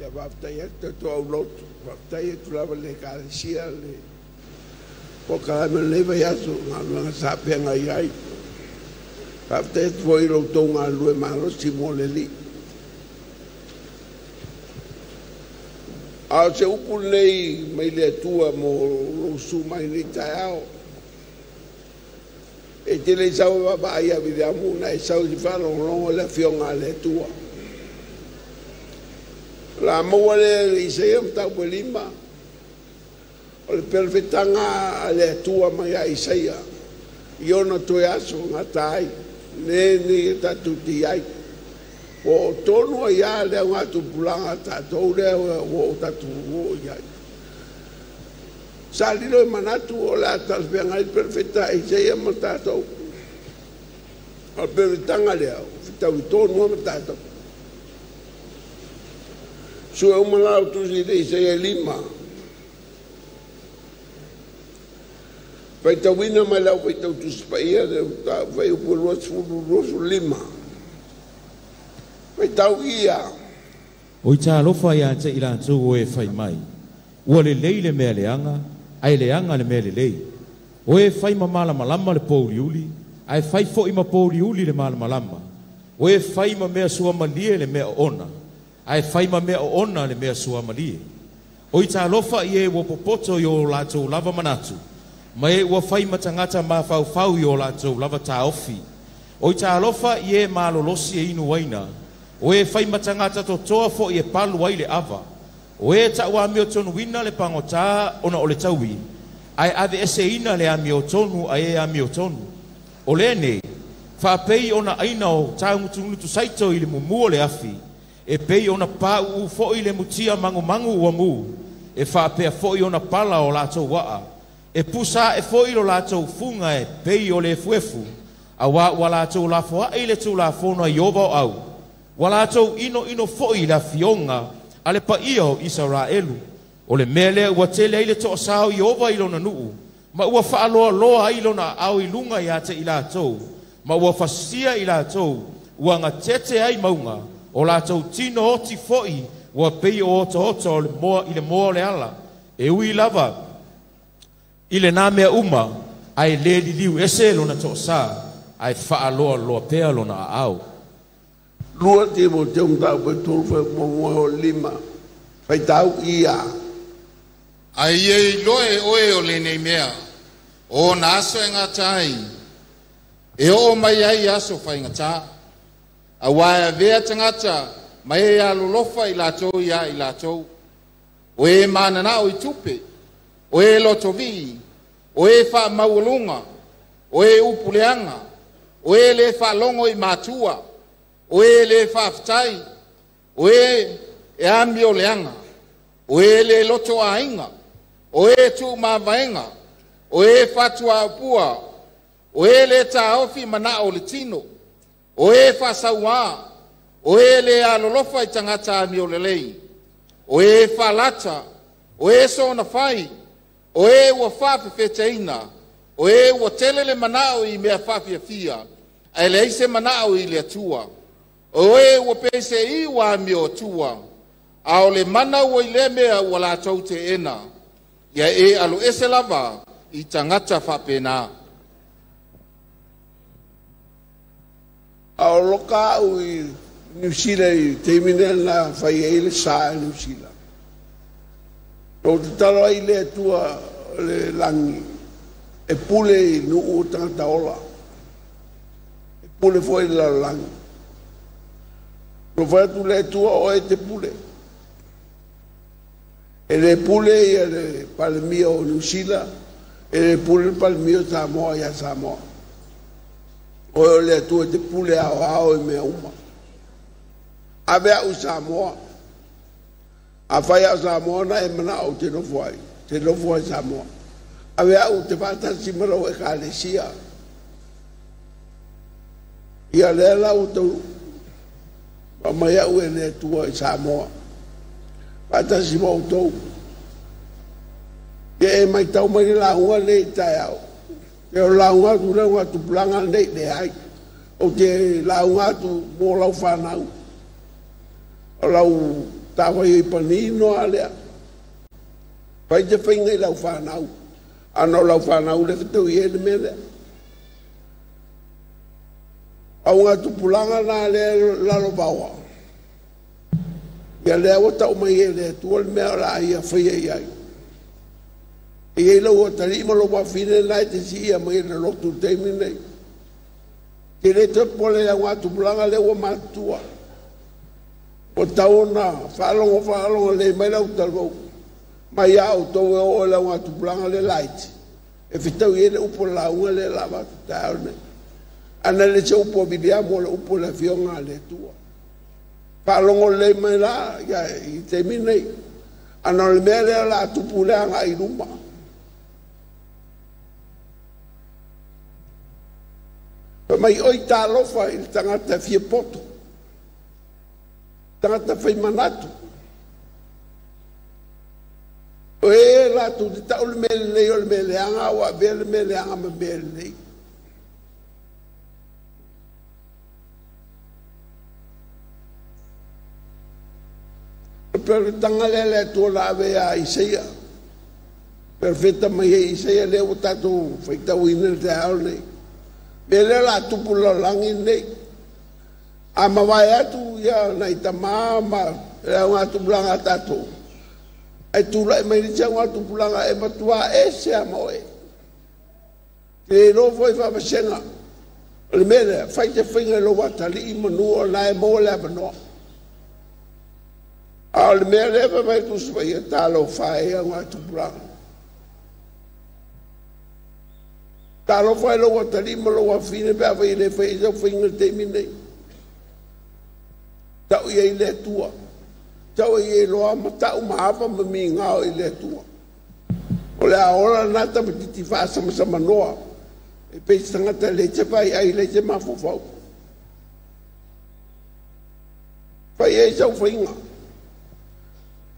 Ia faafetai atu tatou aulotu, faafetai atu lava i le Ekalesia le polokalame o lenei vaiaso i galuega sa feagai ai. Faafetai atu foi i lo outou galulue malosi mo le Alii. A o se upu lenei mai le Atua mo lou susu mai i lenei taeao. E te le i sau e vaavaai ia Viliamu ona e sau e te faalogologo i le Afioga a le Atua. O le a maua lea i Isaia mataupu e 5, o le perofetaga a le Atua mai ia Isaia i ona toe aso gata ai, lenei e tatou te i ai. Ua oo tonu ai lava le augatupulaga a tatou lea ua o tatou oo i ai. Sa lilo i manatu o le a talafeagai le perofeta a Isaia ma tatou. O le perofetaga lea, ua fetaui tonu lava ma tatou. Sue uma la o tusi i le Isaia 5. Faitauina mai lau faitau Tusi Paia le fuaiupu 20 25. Faitau ia. Oi talofa ia te i latou o e fai mai, ua lelei le mea leaga, ae leaga le mea lelei. O e fai ma malamalama le pouliuli, ae fai foi ma pouliuli le malamalama. O e fai ma mea suamalie le mea oona, ae fai ma mea oona le mea suamalie. Oi talofa i e ua popoto i o latou lava manatu, ma e ua fai ma tagata mafaufau i o latou lava taofi. Oi talofa i e malolosi e inu aina, o e fai ma tagata totoa foi e palu ai le ava. O e ta'uamiotonuina le pagotā ona o le taui, ae aveeseina le amiotonu a e amiotonu. O lenei, faapei ona aina o tagutugutu saito i le mumu o le afi, e pei ona pāuu foi le mutia magumagu ua mu, e faapea foi ona pala o latou a'a, e pusa ae foi lo latou fuga e pei o le efuefu, auā ua latou lafoai le Tulafono a Ieova o au, ua latou inoino foi i le afioga a le paia o Isaraelu. O le mea lea ua tele ai le toasā o Ieova i lona nuu, ma ua faaloaloa ai lona aao i luga ia te i latou, ma ua fasia i latou, ua gatete ai mauga, o latou tino oti foi ua pei o otaota o le moa i le moa o le ala. E ui lava i lenā mea uma, ae lē liliu ese lona toasā, ae faaloaloa pea lona aao. 2 Timoteo mataupu e 3 fuaiupu 1 o 5. Faitau ia. Ae ia iloa e oe o lenei mea, o ona aso e gata ai, e oo mai ai aso faigata. Auā e avea tagata ma e alolofa i latou ia i latou. O e mananao i tupe, o e lotovii, o e faamaualuga, o e upuleaga, o e lē faalogo i matua, o e lē faafetai, o e e amioleaga, o e lē loto aiga, o e tuumavaega, o e fatuaopua, o e lē taofi manao o le tino, o e faasauā, o e lē alolofa i tagata amiolelei, o e faalata, o e soonafai, o e ua faafefeteina, o e ua tele le manao i mea faafiafia, ae leai se manao i le Atua. O e ua peisei ua amio atua, a o le mana ua i lea mea ua latou teena. Ia e aloese lava i tagata faapena. A o loka au i Niu Sila i taimi lea na fai ai le sa i Niu Sila. Na ou tatalo ai i le Atua o le lagi e pule i nuu o tagata ola, e pule foi i le lalolagi. Na fai atu le Atua o e te pule. E le pule ia le Palemia o Niu Sila, e le pule le Palemia o Samoa ia Samoa. Oe o le Atua e te pule aoao i mea uma. Ave au i Samoa. A fai au Samoa na e manao ou te nofo ai, te nofo ai Samoa. Ave au te faatasi ma lau Ekalesia. Ia lea la ua tau aumai au e le Atua i Samoa. Faatasi ma outou. Ia e maitau mai le lauga nei i taeao. E o lauga atu lea ua tupulaga nei leai. Ou te lauga atu mo lau whanau. O lau tawai i panino alea. Pai te whainga i lau whanau. Ana o lau whanau le whitau i ele mele. Au ngā tupulanga nā le lalo vaoa. Ia lea ua tau mai e le Atua le mea o la ia whaia i ai. E iai lau atalii ma lou afafine lena e te siia mai e le lotu i le taimi lenei. Te le toe pole i au gatupulaga lea ua matutua. Ua tatau ona faalogo faalogo lelei mai lau talavou mai ia outou e oo i le augatupulaga lea laiti e fetaui ai le upu o le lauga lea o le a avatu taeao lenei. Ana le se upu a Viliamu o le upu a le Afioga a le Atua. Faalogo lelei mai la i le taimi lenei. Ana o le mea lea o le a tupu le agai i luma. Fai mai oi talofa i le tagata e fia poto, tagata fai manatu. O e latou te tau le mea lelei o le mea leaga, ua avea le mea leaga ma mea lelei. O le perofetaga lea le Atua na ave ia Isaia. Perofeta mai ai Isaia lea ua tatou faitauina i le taeao lenei. Mea lea o le a tupu i le lalolagi lenei. A mavae atu ia nai tamā ma le augatupulaga a tatou, ae tulai mai le isi augatupulaga e matua ese lava ma oe. Te le iloa foi faavasega. O le mea lea, fai se faiga i lou atalii manu o lena e maua le avanoa. A o le mea lea fai mai le Tusi Paia, talofa e augatupulaga. Talofa e lou atalii ma lou afafine pe afai e le fai ai sau faiga i le taimi lenei. Tau i ai le Atua. Tau i ai loa ma tau ma ava ma migao i le Atua. O le a ola lena tamaitiiti faasamasamanoa e pei se tagata e leai se vaaiai, leai se mafaufau. Fai ai sau faiga.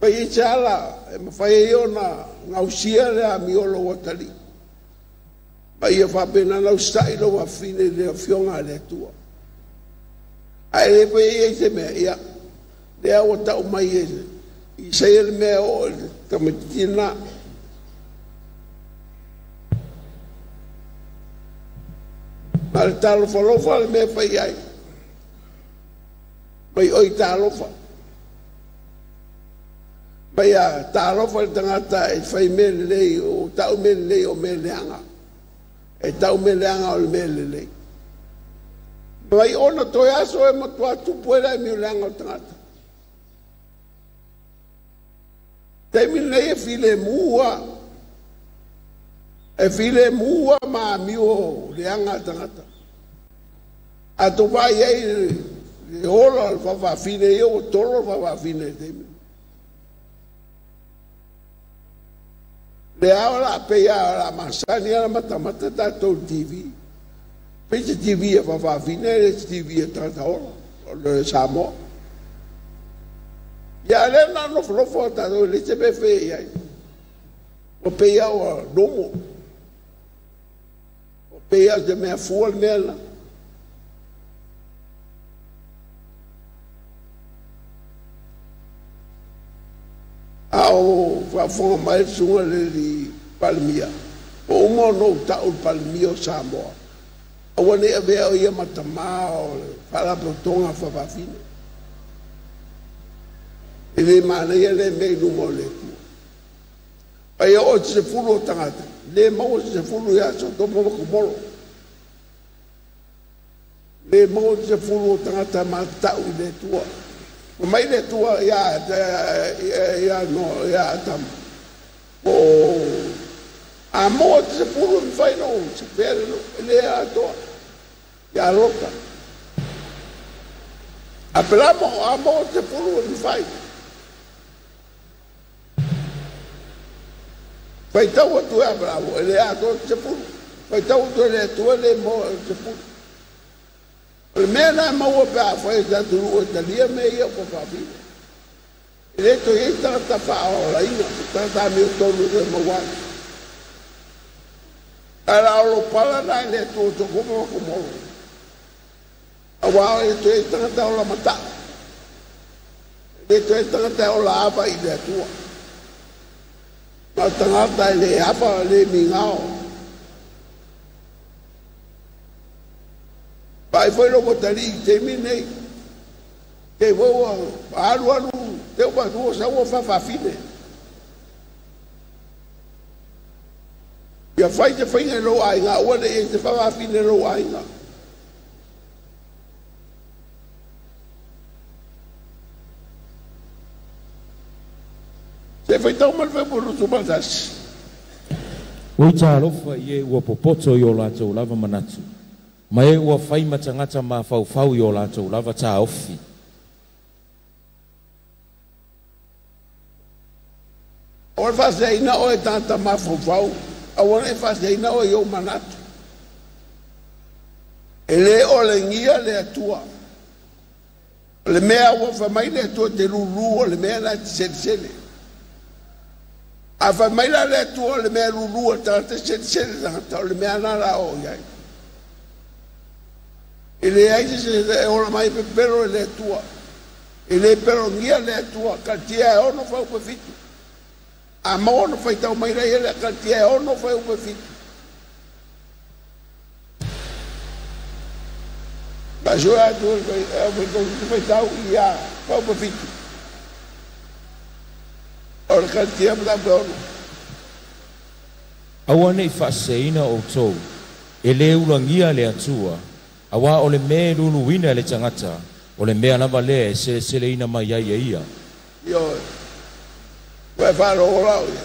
Fai ai se ala e mafai ai ona gausia le amio o lou atalii. Ma ia faapena ona usitai lou afafine i le Afioga a le Atua. Ae le fai ai se mea, ia, lea ua tau mai e Isaia le mea e oo i le tamaitiiti lena. Ma le talofalofa le mea e fai ai. Mai oi talofa. Mai a talofa le tagata e fai mea lelei, o tau mea lelei o mea leaga. E tau mea leaga o le mea lelei. Mai ona toe aso e matua tupu ai le amio leaga o le tagata. Taimi lenei e filemu lava. E filemu lava ma amio leaga a tagata. A tou vaai ai le ola o le faafafine ia ua tolo le faafafine i le taimi lenei. Lea o le a pei lava o le a masani lava ona matamata tatou i le TV. Pei se TV a faafafine e le se TV a tagata ola o le Samoa. Ia a lea na nofonofo lava tatou e leai se mea e faia i ai. Ua pei lava ua normal. Ua pei lava o se mea fua le mea lena. A o faafofoga mai le susuga i le alii Palemia, ua uma ona ou tau i le Palemia o Samoa, aua ne i avea o ia ma tamā o le Faalapotopotoga a Faafafine. E le manaia lea mea i luma o le Atua. Ai oo i se 10 o tagata, le maua se 10 ia Sotoma ma Komoro. Le maua se 10 o tagata matatau i le Atua. Fai mai le Atua ia Noa, ia Atama, po o a maua se 10 e mafai ona ou sefea le nuu, e le atoa ia Lota. Aperamo, a maua se 10 e mafai. Faitau atu e Aperamo, e le atoa se 10. Faitau atu e le Atua, e le maua se 10. O le mea lena e maua pe afai e se atunuu e talia mea ia ua faafina. E le toe i ai tagata faaolaina, tagata amiotonu e toe maua ai. Ae o le a olopala lena i le Atua o Sotoma ma Komoro, aua e toe i ai tagata ola matau. Le toe tagata e ola ava i le Atua. Ma o tagata e le ava le migao. Vaai foi lou atalii i taimi nei. Te foi ua alu alu te ua ua sau ua faafafine. Ia fai te faiga i lou aiga, aua ne i e te faafafine i lou aiga. Se faitau mai le Fuaiupu 21. Oi talofa i e ua popoto i o latou lava manatu, ma e ua fai ma tagata mafaufau i o latou lava taofi. Aua le faaseseina oe e tagata mafaufau, aua ne i faaseseina oe i ou manatu. E le olegia le Atua. O le mea ua fai mai le Atua e te lulu, o le mea la e te selesele. A fai mai la le Atua o le mea lulu a le tagata e selesele le tagata, o le mea na la o i ai. E leai se se e ola mai pepelo e le Atua. E le pelogia le Atua, Kalatia e 6 fuaiupu e 7. A maua ona faitau mai la ia le Kalatia e 6 fuaiupu e 7. Faasue atu e faitau ia fuaiupu e 7. O le Kalatia mataupu e 6. Aua ne i faaseseina outou, e le ulagia le Atua, auā o le mea e luluina e le tagata, o le mea lava lea e seleseleina mai ai e ia. Ioe, ua e faalogo la o ia.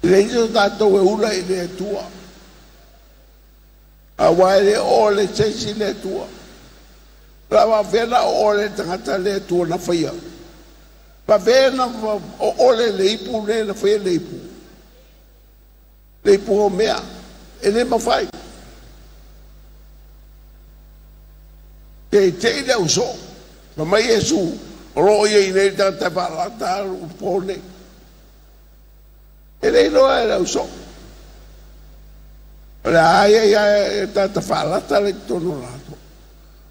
E leai se o tatou e ula i le Atua, aua e le o le se isi le Atua. O le a faapefea ona oo le tagata le Atua na faia? Faapefea ona oo le ipu le na faia le ipu? Le ipu o mea, e le mafai. Te tei le ausoo. Fai mai Iesu, o lo o i ai nei le tagata e faalata alu po nei. E le iloa e le ausoo. O le a ia ia e tagata faalata le totonu o latou.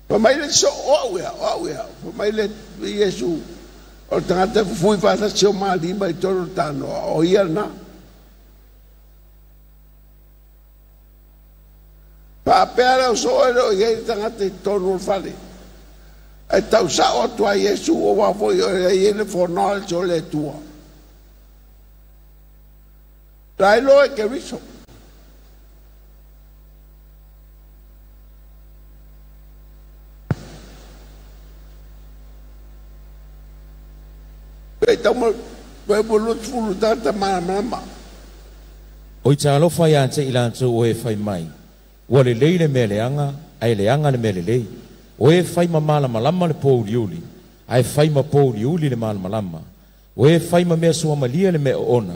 Fai mai le soo, o au ea, o au ea. Fai mai le Iesu, o le tagata e fufui faatasi o malima i totonu o le tanoa, o ia lena. Faapea le ausoo e le o i ai le tagata i totonu o le fale. Ae tau sao atu a Iesu, aua foi o le i ai le foreknowledge o le Atua. La iloa e Keriso. Pe tau mai 20 tagata malamalama. Oi talofa ia te i latou o e fai mai, ua lelei le mea leaga, ae leaga le mea lelei. O e fai ma malamalama le pouliuli, ae fai ma pouliuli le malamalama. O e fai ma mea suamalie le mea oona,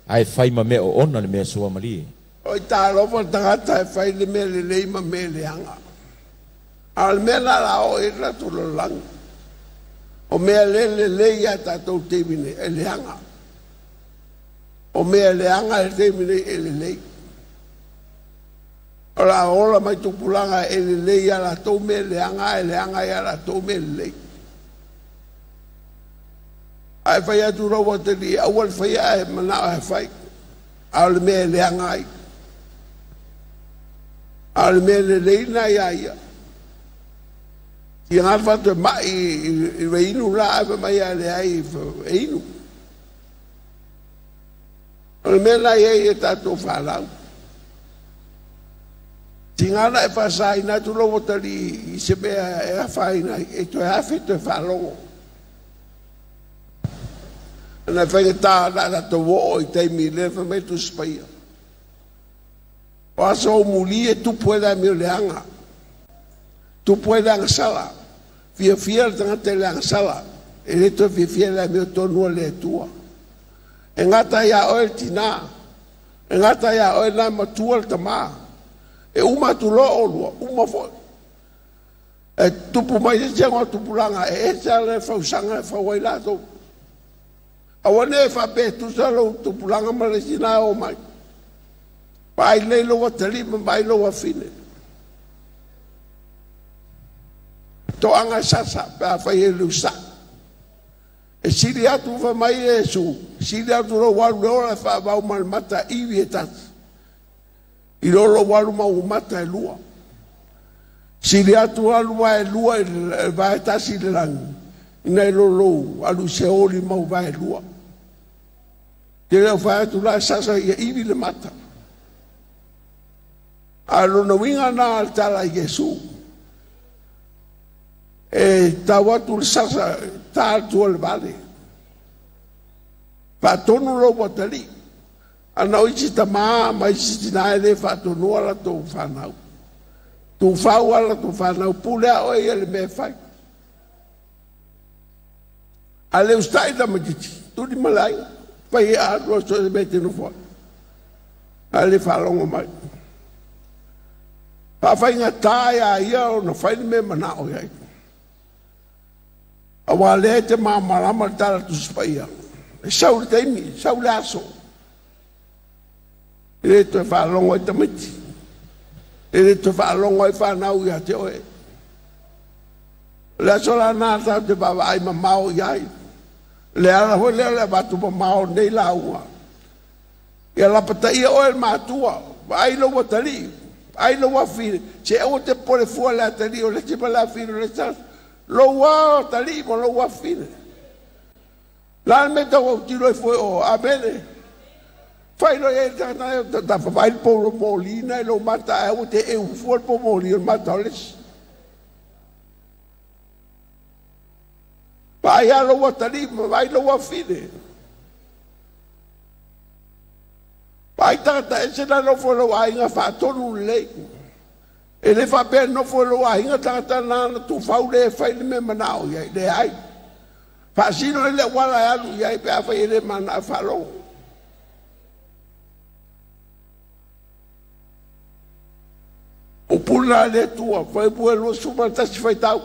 ae fai ma mea oona le mea suamalie. Oi talofa le tagata e fai le mea lelei ma mea leaga. A o le mea la la o i le latou lalolagi. O mea le lelei ia tatou taimi nei e leaga. O mea leaga le taimi nei e lelei. O la ola mai tupulaga e lelei ia latou mea leaga, e leaga ia latou mea lelei. Ae fai atu lou atalii, aua le faia ae manao e fai. A o le mea e leaga ai. A o le mea lelei na ia ia. Ia ngā whatu e mai i re inu la ae mai a le ai e inu. O le mea la ia e tātou whalau. Tingana e whasaina atu lou atalii i se mea e afaina e toe afe toe faalogo. Ana whaingatā na rātou oo i taimi le whai mai tu spaia. O aso o muli e tupu e la meo leaga. Tupu e le agasala. Fiafia le tagata i le agasala. E le toe fiafia le amio tonu a le Atua. E gata ia oe le tinā. E gata ia oe nā matua le tamā. E uma atu loa olua, uma foi. E tupu mai se isi o tupulaga, e ese le fausaga e fau ai latou. Aua ne e faapea e tusa lou tupulaga ma le isi na e oo mai. Vaai lelei lou atalii ma vaai lou afine. Toaga e sasa pe a fai e le usaʻi. E sili atu fa mai Iesu, sili atu lou alu le ola e faavau ma le mata ivi e tasi, i lo lou alu ma ou mata e lua. Sili atu alu vae lua i le vae tasi i le lagi, ina i lo lou alu i Seoli ma ou vae lua. Te le o fai atu la e sasa ia ivi le mata. A lona uiga na le tala i Iesu. E tau atu le sasa ta atu o le vale. Faatonu lou atalii. Ana o isi tamā ma isi tinā e le faatonua latou fanau. Tufau a latou fanau pule a oe ia le mea e fai. A le usitai tamaitiiti, tuli ma le aiga, fai e alu a so o se mea e te nofo ai. A le faalogo mai. Faafaigata ia ia ona fai le mea manao i ai. Aua lea e te malamalama le tala Tusi Paia. E sau le taimi, sau le aso. E le toe faalogo ai tamaiti. E le toe faalogo ai fanau ia te oe. O le aso la na tatou te vaavaai mamao i ai. Le ala foi lea o le avatu mamao nei lauga. Ia lapataia oe le matua, vaai lou atalii, vaai lou afine, se aua te popole fua le atalii o le isi ma le afine o le isi aso. Lou atalii ma lou afine. La le mea tau autilo ai fua o Amene. Fai loa i ai le tagata e tafavaai le pou moli na i lou mata ae aua te eu fua le pou moli o le mata o le isi. Vaai lava lou atalii ma vaai lou afine. Vaai tagata ese na nofo i lou aiga faatonu lelei. E le faapea nofo i lou aiga tagata na na tufau le fai le mea manao i ai. Leai. Faasino le auala e alu i ai pe afai e le manao e faalogo. Upu na le Atua, Fuaiupu 21 faitau.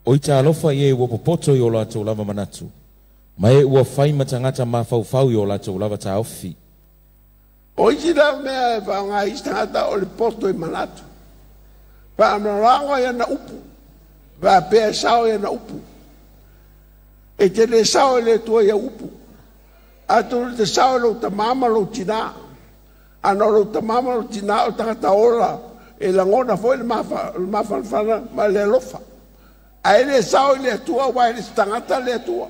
O ita alofa i e ua popoto i o latou lava manatu, ma e ua fai ma tagata mafaufau i o latou lava taofi. O isi la mea e faaaoga ai isi tagata o le poto i manatu. Faamalago ai ana upu, faapea e sao i ana upu. E te le sao i le Atua i au upu. Atonu te sao i lou tamā ma lou tinā. Ana o lou tamā ma lou tinā o tagata ola e lagona foi le mafanafana ma le alofa. Ae le sao i le Atua aua e le se tagata le Atua.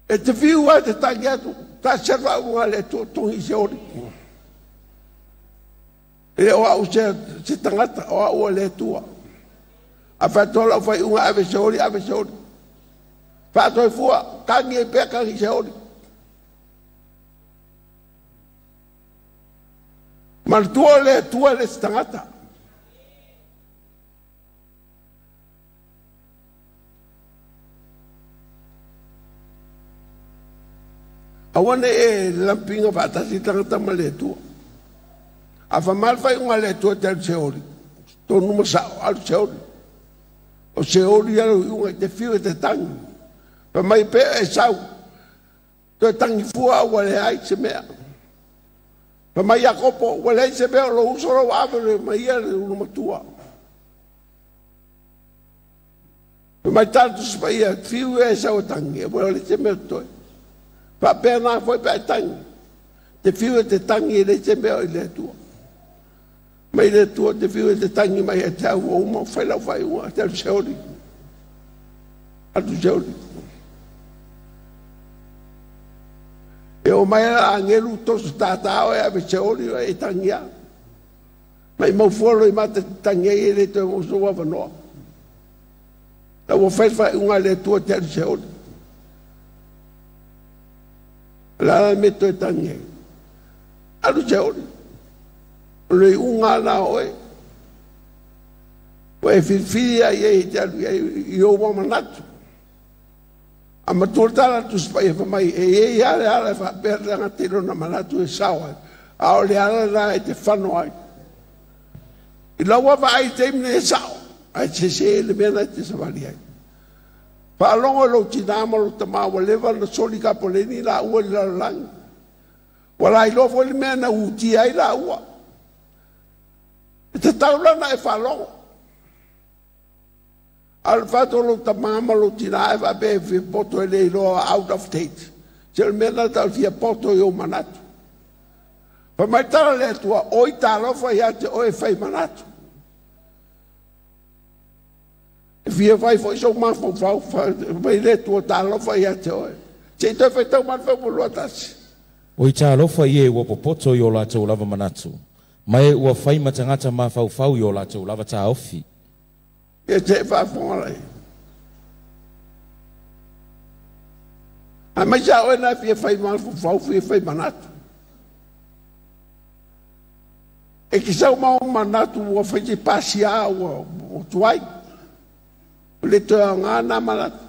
E te fiu ai te tangi atu, ta se faauga le Atua togi i se oli. E le o au se tagata, o au o le Atua. A faatoa lau faiuga ave se oli, ave se oli. Faatoe fua, tangi e pea kangi se oli. Manatua le Atua le se tagata. Aua ne i e lampiga faatasi tagata ma le Atua. A fai mai le faaiuga a le Atua e te alu seoli, tonu ma sao, alu seoli. O seoli alu iuga i te fiu e te tangi. Fai mai pea e sau, toe tangi fua ua leai se mea. Fai mai Iakopo, ua leai se mea o lou uso lou ave le mai ia le ulu matua. Fai mai tala Tusi Paia, fiu e sau e tangi, ua leai se mea o totoe. Faapea na foi pe a e tangi. Te fiu e te tangi e leai se mea o i le Atua. Mai le Atua te fiu e te tangi mai e te au o uma, fai lau faaiuga, te alu seoli. Alu seoli. E o mai ala agelu toso tātā o e ave seoli o e tangi a. Mai mau fua loi mata te tangi ai e le toe mo sou avanoa. La ua fai faaiuga a le Atua te alu seoli. La la me toe tangi ai. Alu seoli. O le iuga na oe. Ua e filifili ai e te alu i ai i ou manatu. A matua le tala Tusi Paia fai mai, e i ai lava le ala e faapea le tagata i lona manatu e sao ai, a o le ala lena e te fano ai. I lau vaai i taimi nei e sao, ae sese le mea na e te savali ai. Faalogo i lou tinā ma lou tamā ua leva ona soli kapoleni laua i le lalolagi. Ua lailoa foi le mea na utia ai laua. E tatau la ona e faalogo. A o le fatu o lou tamā ma lou tinā e faapea e fia poto e le iloa out of date. Se o le mea lena tau fia poto i ou manatu. Fai mai tala le Atua, oi talofa ia te oe fai manatu. E fia fai foi sou mafaufau, fai mai le Atua talofa ia te oe. Se i toe faitau mai le fuaiupu 21. Oi talofa i e ua popoto i o latou lava manatu, ma e ua fai ma tagata mafaufau i o latou lava taofi. Ia te faafofoga lai. Ae mai sa oe na fia fai mafaufau, fia fai manatu. E te sau ma ou manatu ua fai te pasia ua tuai. O le toe aoga nā manatu.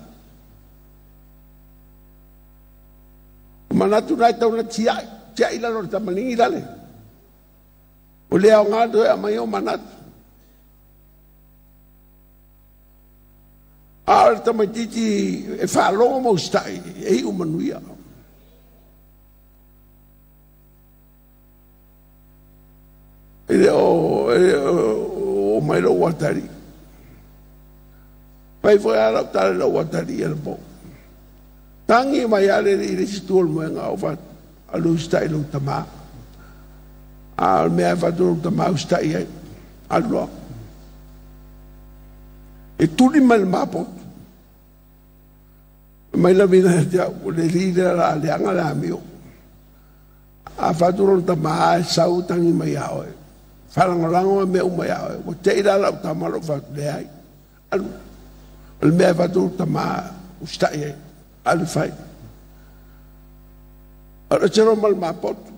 O manatu nai tau na tiai, tiai lalo le tamaligi lale. O le aoga toe aumai o manatu. A o le tamaitiiti e faalogo ma usitai e iu manuia. E le o mai lou atalii. Fai foi a lau tala i lou atalii anapo. Tagi mai a le i le isi tu o le moega o fatu alu usitai i lou tamā. A o le mea e fatu lou tamā usitai ai. Alu loa. E tuli mai le mapotu. Mai lavina ia te au, o le alii lea o le a leaga le amio. A fatu lona tamā e sau tangi mai ia oe. Faalagolago mea uma ia oe. Ua tei la lau tama lou fatu, leai. Alu. O le mea e fatu lou tamā usitai ai. Alu fai. O le telo ma le mapotu.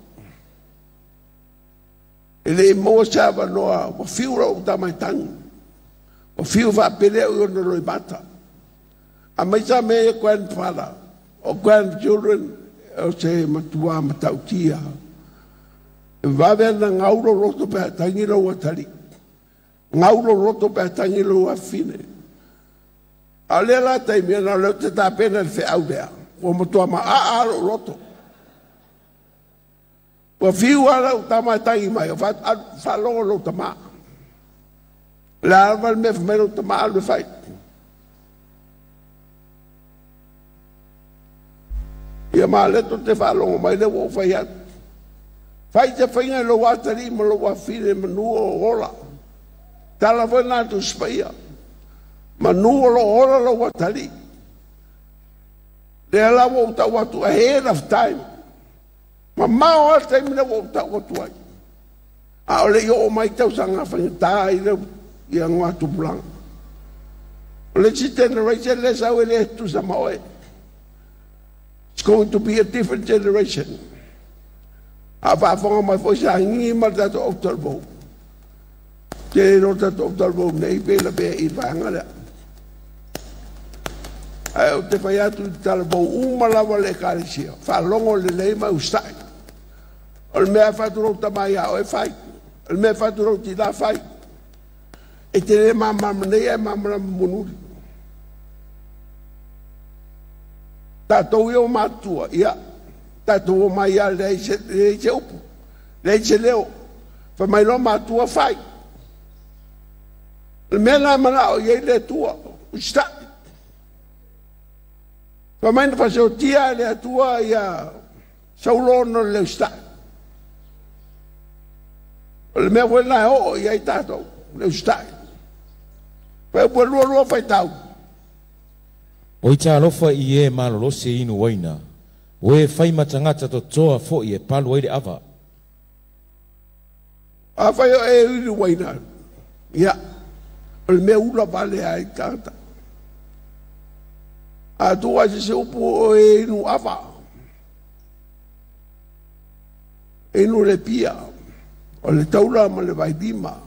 E le i maua se avanoa, ua fiu lou tama e tagi. Ua fiu faapele au i ona loimata. A mai sa mea ia grandfather o grandchildren o se matua matautia. E vave ana gau lou loto pe a tagi lou atalii. Gau lou loto pe a tagi lou afafine. A o lea la taimi, ona o lea ou te tapena i le feau lea, ua matua maaa lou loto. Ua fiu lava lau tama e tagi mai, o faalogo lou tama. O le a lava le mea fai mai lou tama, alu e fai. Ia ma lea tou te faalogo mai lea ua ou fai atu. Fai te faiga i lou atalii ma lou afafine manu o ola. Tala foi lena a Tusi Paia. Manu o lo o ola lou atalii. Lea la ua ou tau atu ahead of time. Mamao lava le taimi lea ua ou tau atu ai. A o le i oo mai tausaga faigata i le ia tupulaga. O le isi generation lea sau e le tutusa ma oe. It's going to be a different generation. A faafofoga mai foi sa gigi ma le tatou autalavou. Tele loa le tatou autalavou nei pe lavea i le vaega lea. Ae ou te fai atu i talavou uma lava le ekalesia, faalogo lelei ma usitai. O le mea e fai atu lou tama ia oe, fai. O le mea e fai atu lou tina, fai. E te le malamalama nei ae malamalama mulimuli. Tatou ia ua matutua, ia, tatou omai lava leai se, leai se upu, leai se leo. Fai mai loa matua, fai. O le mea lena e manao i ai le Atua, usitai. Fai mai na fasiotia e le Atua ia Saulo ona o le usitai. O le mea foi lena e oo i ai tatou, le usitai. Fai upu e lua lua faitau. Oi talofa i e malolosi e inu uaina, o e fai ma tagata totoa foi e palu ai le ava. Afai o e inu uaina, ia, o le mea ula vale ai tagata. A tuu ai se upu o e inu ava, inu le pia, o le taula ma le vailima,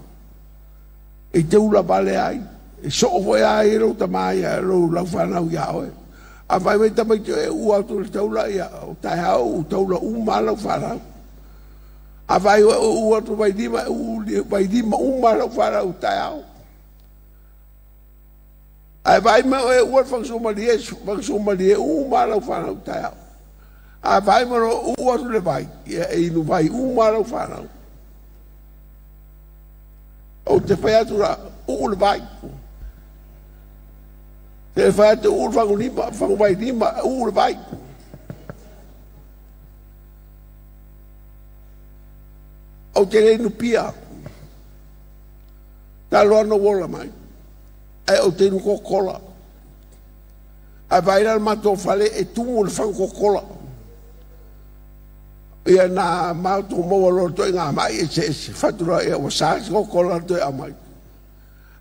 e te ula vale ai, e soo foi ai lou tama ia, lou laufanau ia oe. A fai mai tamaiti e ua atu le taula ia, o taeao u taula uma laufanau. A fai oe ua atu vailima, u vailima uma laufanau taeao. Ae vaai mai oe ua le fagasumalie, fagasumalie uma laufanau taeao. A vaai mai loa uu atu le vai, ia e inu vai uma laufanau. Ou te fai atu la, uu le vai. Te whai te uru whangu lima, whangu vai lima, uru vai. Au te leinu pia. Tā loa no wola mai. Ai au te inu kokola. Ai vaira le matou fale e tumu le whangu kokola. Ia nā mātou maua loa toi ngā mai e se se whatura ia ua sā se kokola toi au mai.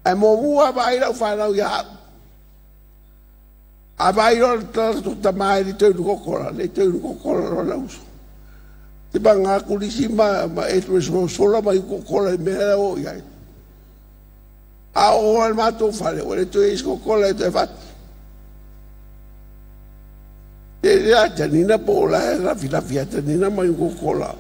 Ai mō mua vai lau whanau ia au. A vai loa le tala tamai li toi nu kokola, le toi nu kokola loa la uso. Te pa ngā kulisi ma e tue sola mai kokola i mea o iai. A o al mātou whale, o le toi is kokola e toi whati. Te rea tanina po la e rafi rafi a tanina mai kokola.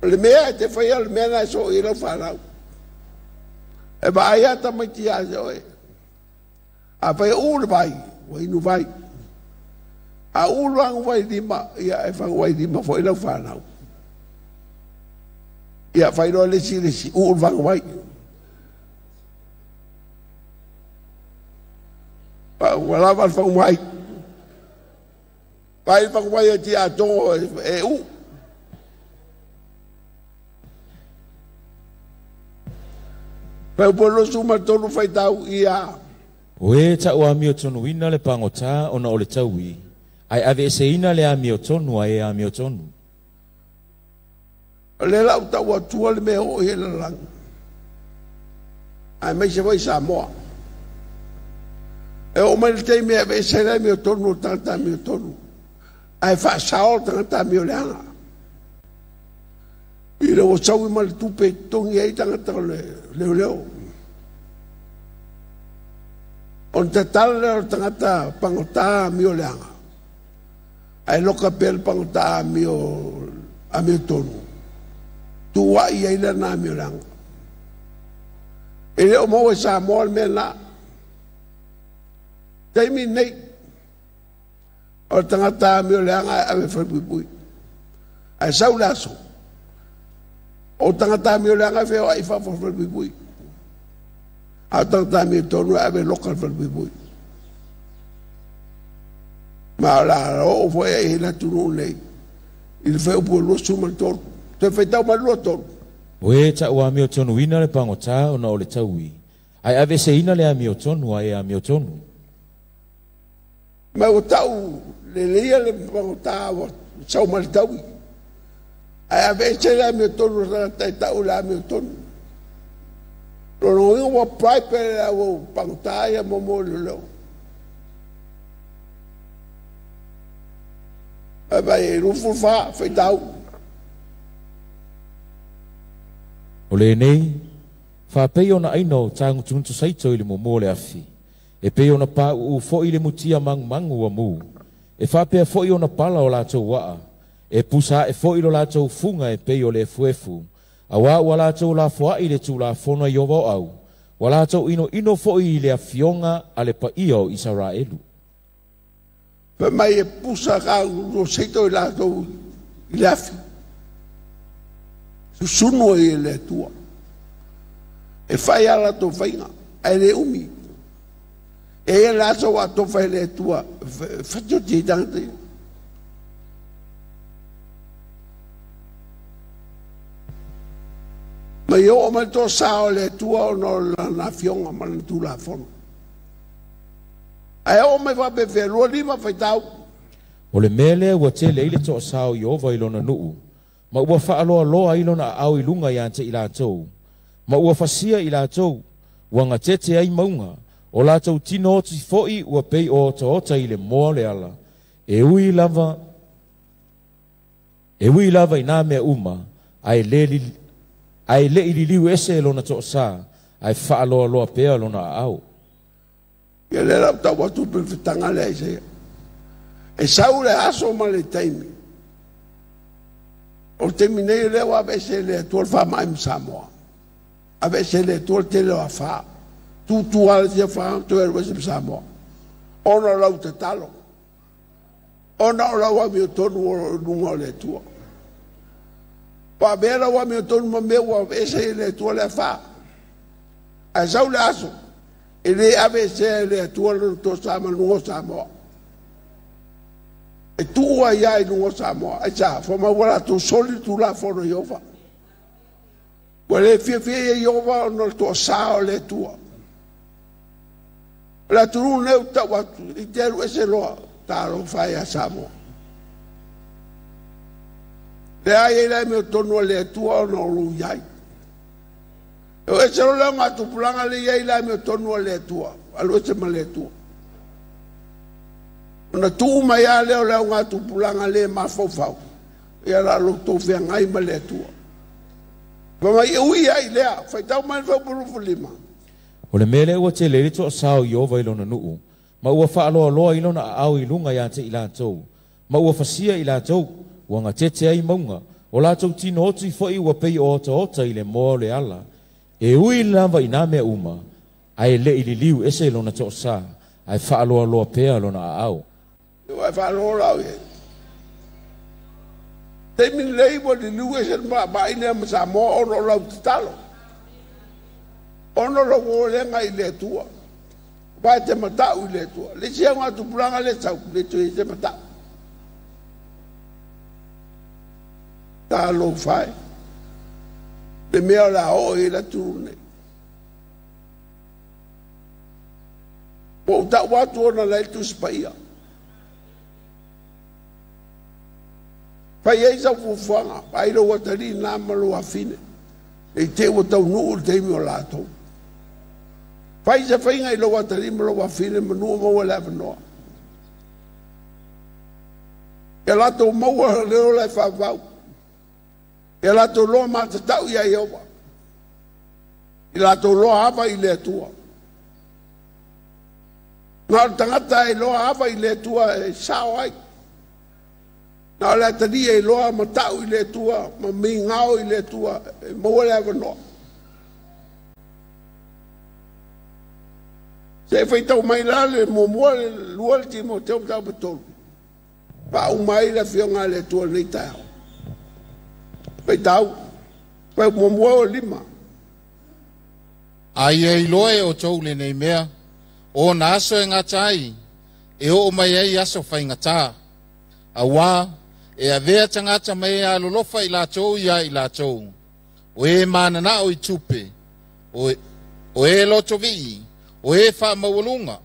O le mea e te whaia le mea nai so i lau whanau. E vai ata mai ti a se oe. A whai ulu vai, wa inu vai. A ulu angu vai lima, ia e whangu vai lima fo i lau whanau. Ia whai roa lesi lesi, ulu vangu vai. Ua lava le whangu vai. Vai whangu vai e ti a tongo e u. Pai polo suma tolu whai tau ia. O e tau a mio tonu ina le pangota ona o le taui. Ai ave ese ina le a mio tonu a e a mio tonu. O le lau tau atua le mea o e lalangi. Ai mai se vai Samoa. E o mai le teime ave ese le mio tonu o tangata mio tonu. Ai whaasao tangata mio leanga. I le o saui ma le tupe tongi ai tangata o le leo leo. O te tala leo tangata pangota mio leanga. Ai loka pele pangota a mio tonu. Tua i ai lana mio leanga. E leo maua Samoa le mea na. Taimi nei. O tangata mio leanga e ave whaipuipui. Ai sau le aso. O tangata mio leanga e whai whawha whaipuipui. A tangata mio tonu e ave loka whaipuipui. Ma la o fo e hina tunu nei. I le whai upu lua suma le tolu. Te whai tau mai lua tolu. O e tau a mio tonu ina le pangota ona o le taui. Ai ave se ina le a mio tonu a e a mio tonu. Ma o tau le leia le pangota o sau ma le taui. Ai ave se le a mio tonu tai tau le a mio tonu. Lono inga wa pai pere a o pangota ia momo le leo. Ai vai e rufu wha, whai tau. O le nei, whapei ona aina o tāngu tuntu saito i le momo le afi. E pei ona pā uu fo i le mutia mangu mangu a mū. E whapea fo i ona pala o lātou waa. E pusa e fo i lo lātou funga e pei o le fuefu. A wā ua lātou la foa i le tū la fono i o au. Wa lātou ino ino fo i le afionga a le paia o Israelu. Fai mai e pusa ka no seito i lātou i le afi. Susunu e le atua. E whai a lātou whainga, ai le umi. E e lātou a tō whai le atua, whatio te tangata. Mai o mai tō sao le atua o no lana fionga ma lana tū la fono. Ai o mai whape whenua lima whai tau. O le mele ua tele i le tō sao i ova i lona nuu. Ma ua whaaloa loa i lona au i lunga i ante i lātou. Ma ua fasia i lātou, ua ngatete ai maunga. O lātou tino oti foi ua pei o ota i le moa le ala. E ui lava i nā mea uma, ai le i liliu ese e lona tō sā, ai whaaloa loa pea lona au. Ia le lau tau atu pe whitanga lea i se. E sau le aso ma le taimi. O taimi nei leo ave se le atua le wha mai Samoa. Ave se le atua le tele o a wha. Tūtū ala tia wha tu e rwese Samoa. Ona lau te talo. Ona o lau ami o tonu o lunga o le atua. Pa mea lau ami o tonu ma mea ua ese le atua le wha. Ae sau le aso, e le aveesea e le Atua lona tosa ma luga o Samoa. E tuu ai lava i luga o Samoa. Aisea? Fai mai ua latou soli le tulafono a Ieova. Ua le fiafia ia Ieova ona o le toasā o le Atua. O le atunuu lenei ou te tau atu, i te alu ese loa, talofa e ia Samoa. Lea e i ai le amiotonu a le Atua ona o lou i ai. E o ese loa le augatupulaga lea e i ai le amiotonu a le Atua, alu ese ma le Atua. Ona tuu mai lava lea o le augatupulaga le mafaufau, ia la lo outou feagai ma le Atua. Fai mai e ui ai lea, faitau mai le fuaiupu 25. O le mea lea ua tele ai le toasā o Ieova i lona nuu, ma ua faaloaloa ai lona aao i luga iā te i latou, ma ua fasia i latou, ua gatete ai mauga, o latou tino oti foi ua pei o otaota i le moa o le ala. E ui lava i nā mea uma, ae le i liliu ese lona toasā, ae faaloaloa pea lona aao. Ua e faalogo la au i ai. Taimi lenei ua liliu ese le maai lea ma Samoa ona o lau tatalo. Ona o lou olega i le Atua. Aua e te matau i le Atua. Le isi augatupulaga lea e sau, le toe i ai se matau. Talofa e, le mea o le a oo i ai le atunuu nei. Ua ou tau atu ona la e i le Tusi Paia. Fai ai sau fuafuaga, vaai lou atalii lena ma lou afine, ne i te i ua taunuu le taimi o latou. Fai se faiga i lou atalii ma lou afine manu o maua le avanoa. Ia latou maua le ola e faavavau. Ia latou loa matatau ia Ieova. Ia latou loa ava i le Atua. Na o le tagata e loa ava i le Atua e sao ai. Na o le atalii e iloa matau i le Atua ma migao i le Atua e maua le avanoa. Se i faitau mai la le muamua le lua le Timoteo mataupu 3. Faauma ai le afioga a le Atua i lenei taeao. Faitau, fai muamua o 5. A ia iloa e outou lenei mea, o ona aso e gata ai, e oo mai ai aso faigata. Auā, e avea tagata ma e alolofa i latou iā i latou, o e mananao i tupe, o e lotovii, o e faamaualuga,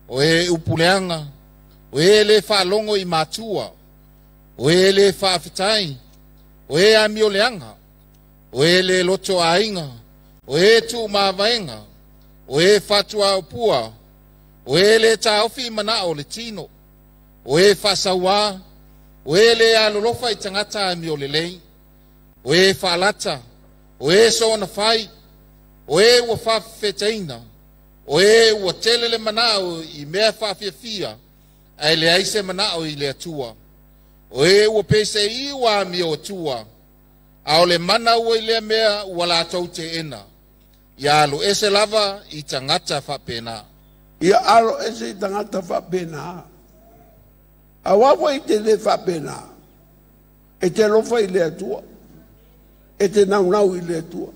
o e upuleaga, o e le faalogo i matua, o e le faafetai, o e amioleaga, o e le loto aiga, o e tuumavaega, o e fatuaopua, o e le taofi i manao o le tino, o e faasauā, o e le alolofa i tagata amiolelei, o e faalata, o e soona fai, o e ua faafefetaina, o e ua tele le manao i mea faafiafia, ae leai se manao i le Atua. O e ua pese'i ua amio atua, a o le mana ua i lea mea ua latou teena. Ia alo ese lava i tagata faapena. Ia alo ese i tagata faapena. Aua foi e te le faapena, e te alofa i le Atua, e te naunau i le Atua,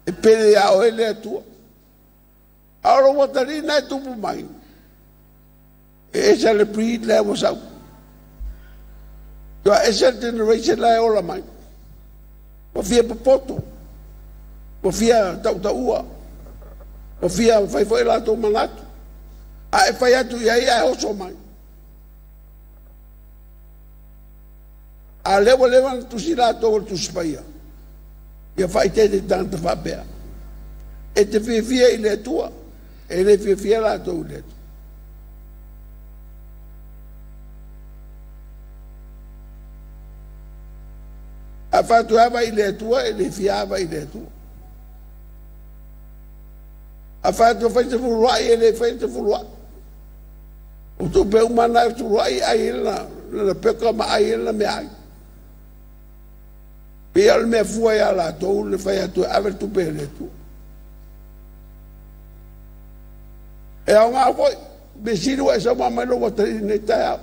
e pele ia oe le Atua. A o lou atalii lena e tupu mai, e ese le breed lea ua sau. Ua ese le generation la e ola mai. Ua fia popoto, ua fia tautaua, ua fia fai foi latou manatu. A e fai atu i ai ae oso mai. A lea ua leva ona tusi latou o le Tusi Paia, ia faaeteete i tagata faapea. E te fiafia i le Atua, e le fiafia latou i le Atua. A fai atu e ava i le Atua, e le fia ava i le Atua. A fai atu e fai se fuluai, e le fai se fuluai. O tupe uma na e fuluai, ai lana peka ma ai lana meaai. Pei o le mea fua ia latou le fai atu e ave le tupe i le Atua. E aoga foi, mea sili ua e sau mai lou atalii i lenei taeao.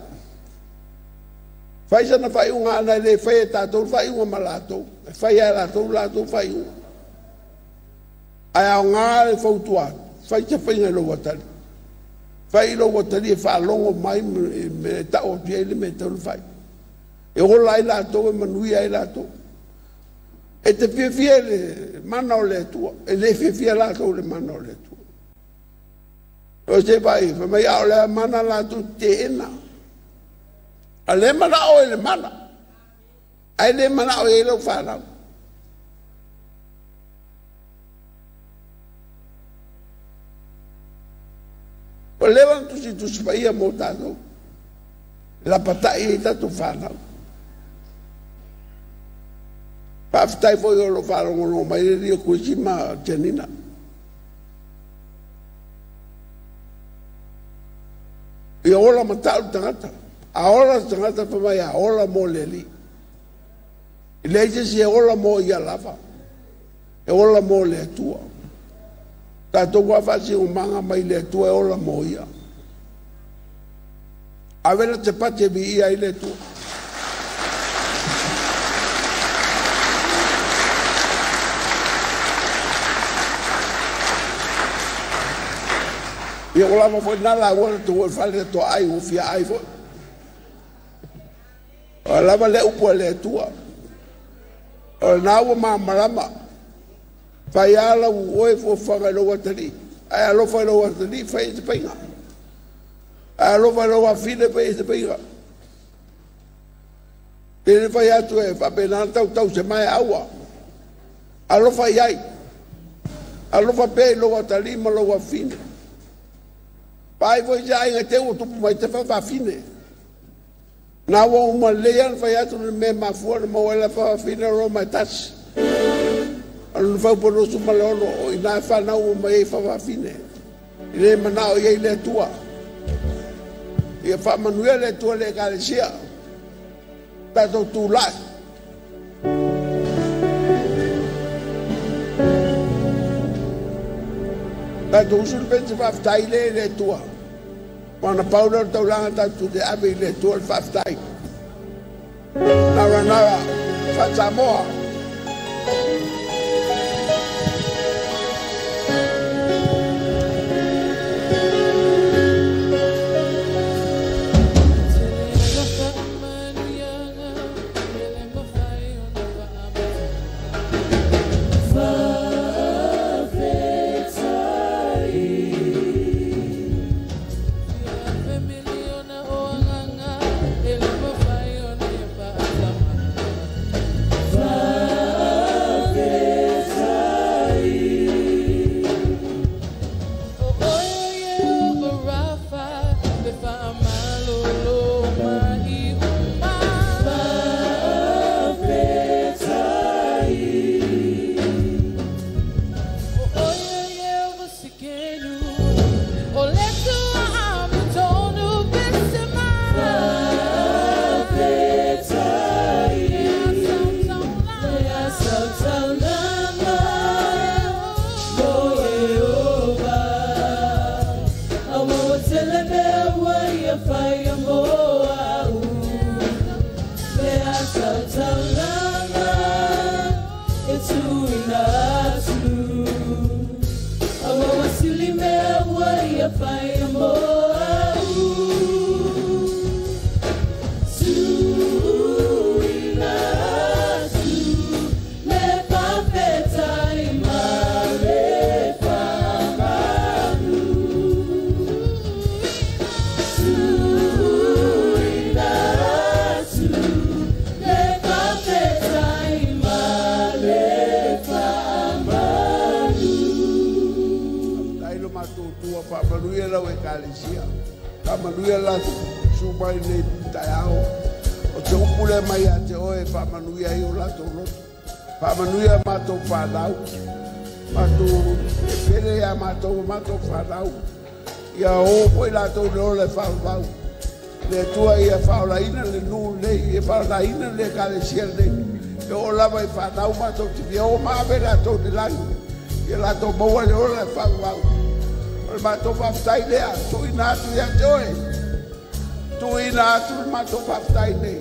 Fai sana faaiuga ana e le fai e tatou le faaiuga ma latou. E fai e latou latou faaiuga. Ae aoga le fautua atu, fai se faiga i lou atalii. Fai i lou atalii e faalogo mai me tau atu i ai le mea e tatau ona fai. E ola ai latou e manuia ai latou. E te fiafia i le mana o le Atua, e le fiafia latou i le mana o le Atua. O se vai, fai mai a o le mana latou teena. A le manao i le mana, ae le manao i ai lau fanau. O leva ona tusitusi paia mo tatou. Lapatai ai tatou fanau. Faafetai foi o lo o faalogologo mai le alii o Kuisi ma Janina. Ia ola matau le tagata. A ola le tagata fai mai a ola mo le alii. E leai se isi e ola mo ia lava. E ola mo le Atua. Tatou ua faasigomaga mai le Atua e ola mo ia. Ave la te pati e viia ai le Atua. Ia o lava foi nā la ua le tua fale le toa ai ua fia ai foi. O lava le upu a le Atua. O lena ua malamalama. Fai ala ua oe fuafuaga i lou atalii. Ae alofa i lou atalii, fai ai se faiga. Ae alofa i lou afine, fai ai se faiga. Te le fai atu e faapena tautau se mae aua. Alofa i ai. Alofa pea i lou atalii ma lou afine. Pai foi se aiga te ua tupu mai te faafafine. Nā ua uma lelei ana fai atu le mea mafua na maua ai la faafafine o Roma e tasi. O lona faupo 26 o i nā whanau o mai ai faafafine. I le manao i ai le Atua. Ia faamanuia le Atua le Ekalesia. Tatou tulai. Tatou usu le pese faafetai le le Atua. Wana pau leo le taulaga tatou te ave i le Atua le faafetai. Nara nara, Faa-Samoa. Faamanuia la su mai nei taeao. O te upu lea mai ia te oe e faamanuia ai o latou loto. Faamanuia matou fanau. Matou e pele ia matou matou fanau. Ia o foi latou le ola e faavavau. Le Atua ia faaolaina le nuu lenei, ia faaolaina le ekalesia lenei. E oo lava i fanau matou te fia o ma ave latou i le lagi. Ia latou maua le ola e faavavau. O le matou faafetai lea, tuuina atu ia te oe. Tuuina atu le matou faafetai nei.